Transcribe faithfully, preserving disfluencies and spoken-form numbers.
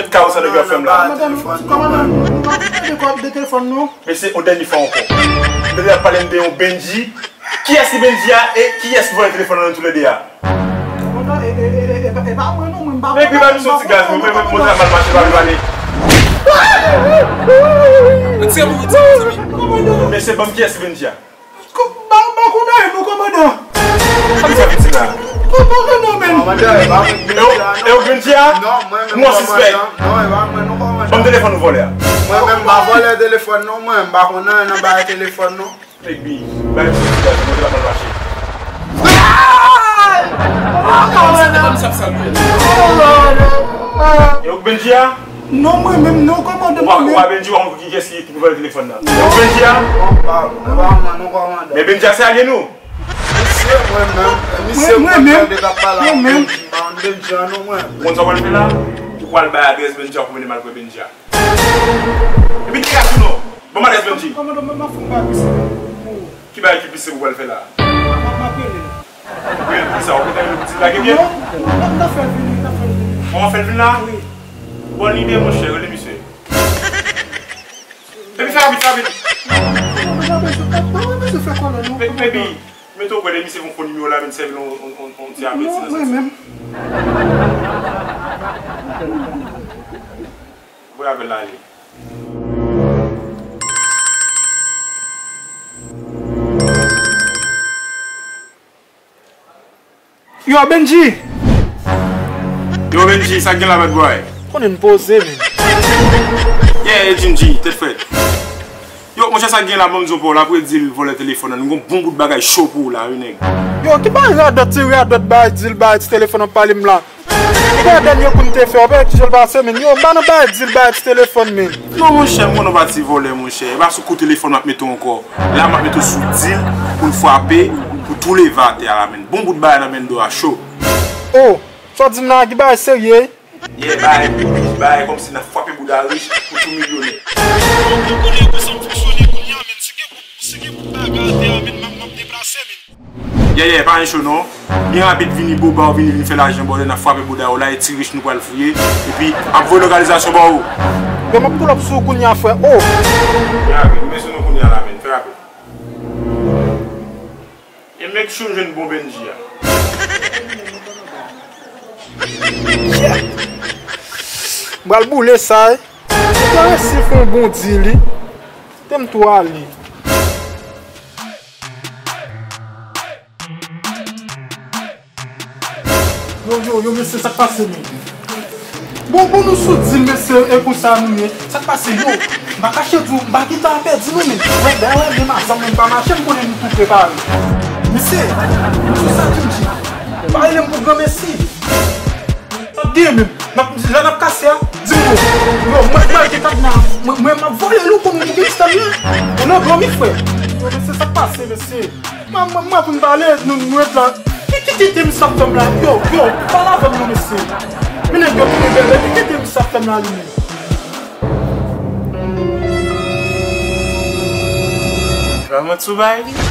jwèt kawo sa nèg yo ap fè m la. Kòmandan, kòmandan, nou pa konn de kò de telefòn, non. Mesye, yon dènye fwa ankò. M tande y ap pale m de yon Bendji. Kiyès ki Bendji a e kiyès ki vòlè telefòn nan nan toulède a? Kòmandan, e, e, e, e, e, e pa mwen non, mwen m pa vòlè. Epi ba misye yon ti gaz, mwen, mwen, mwen, mwen, mal mache, pa vle pale. Retire pou ou, retire pou ou, kòmandan. Mesye, ban m kiyès ki Bendji a. Ba, ba kòmandan, non, kòmandan. Sa m fè piti la? Kòmandan, non, men. Kòmandan, e pa mwen ki Bendji a, non. E w, e w Bendji a? Non, mwen menm kòmandan. Mwen sispèk. Non, e pa mwen, non, kòmandan. Ban m telefòn ou vòlè a. Mwen menm, m pa vòlè telefòn, non, mwen. M pa konn anyen nan bagay telefòn, non. Epi, bay misye ti gaz, mwen te la pral mache. E w k Bendji a? Non, mwen menm, non, kòmandan, mwen menm. Ou pa Bendji, ou pa konn kiyès ki, ki vòlè telefòn nan. E w k Bendji a? Non, pa, pa mwen, non, kòmandan. Men Bendji a se alye nou. Misye, mwen menm, misye, mwen menm, mwen menm. Ou konn sa w pral fè la? Ou pral bay adrès Bendji a pou mennen m al kwè Bendji a. Epi degaje w non. Ban m adrès Bendji. Kòmandan, m ap fè yon bagay pise pou ou. Ki bagay ki pise pou w al fè la? M ap, m ap rele l. Rele l pou sa, ou konn rele l pou di l lage pye? Non, m ap, m ap fè l vini, m ap fè l vini. Ou ap fè l vin la? Wi. Bòn lide, monchè, rele misye. Epi fè rapid, fè rapid. Kòmandan, bezwen, pa, pa bezwen fè kòlè, non. Baby, mete w kwè de misye fon fon nimewo la, vin sèvi l yon, yon, yon, yon ti apeti nan sèvis. Non, mwen menm. Voye avè l ale. Yo, Bendji! Yo, Bendji, sa k gen la, bad boy? Konnen m poze, men. Yeah, Bendji, tèt frèt. Yo, monchè, sa k gen la, ban m di w, Paul, apre di l vòlè telefòn nan, nou gon bon bout bagay cho pou ou la, wi, nèg. Yo, ki bagay radòt, ti radòt, bay di l, bay ti telefòn nan pale m la. Ou pa dènye kou m te fè, ou pa wè kijan l pase, men. Yo, m pa nan bay di l, bay ti telefòn, men. Non, monchè, m konnen w pa ti vòlè, monchè. E pa sou kou telefòn m ap mete w ankò. La, m ap mete w sou di l pou l frape, pou tou leve atè a la, men. Bon bout bagay nan men do a cho. Oh, sa w di m nan a ki bagay serye? Yeah, bagay pou rich, bagay kòmsi n ap frape bouda rich pou tou milyonè. Ou konnen kòman m fonksyone kounye a, men. Si gen bout, si gen bout bagay atè a, men, m ap, m ap deplase, men. Yeah, yeah, pa gen cho non. Byen rapid vini boba, ou vini, vin fè lajan bòdè, n ap frape bouda yo la, e ti rich nou pral fouye. Epi, ap voye lokalizasyon ba ou. Yo, m ap pull up sou ou kounye a, frè. Oh! Byen rapid, m bezwen nou kounye a la, men. Fè rapid. E make sure m jwenn bon Bendji a. Yeah! M pral boule sa, eh. Ou te resi fè yon bon di li. Te m tou ale. Yo, yo, yo, mesye, sa k pase, men? Bon, bon, nou sou di l, mesye, e konsa nou ye. Sa k pase, yo? M pa kache di w, m pa gentan pèdi nou, men. Wè, dayè, wè, men mazanm mwen pa mache, m konnen nou tou prepare. Mesye, nou sou sa, Bendji. Pa rele m pou granmesi. Sa k gen menm? N ap, lè n ap kase a, di m non. Yo, mwen, mwen, gen kadna. Mwen, mwen, m ap vòlè l, ou konn ou gen sistèm nan. Ou nan dòmi, frè. Yo, mesye, sa k pase, mesye? Mwen, mwen, mwen, pou m pale, nou, nou ret la. Ki, ki, ki kite misye ap fè m la? Yo, yo, pale avè m non, mesye. Men nèg yo tounen bèlè, ki kite misye ap fè m la, li menm? Vrèman, ti bagay li.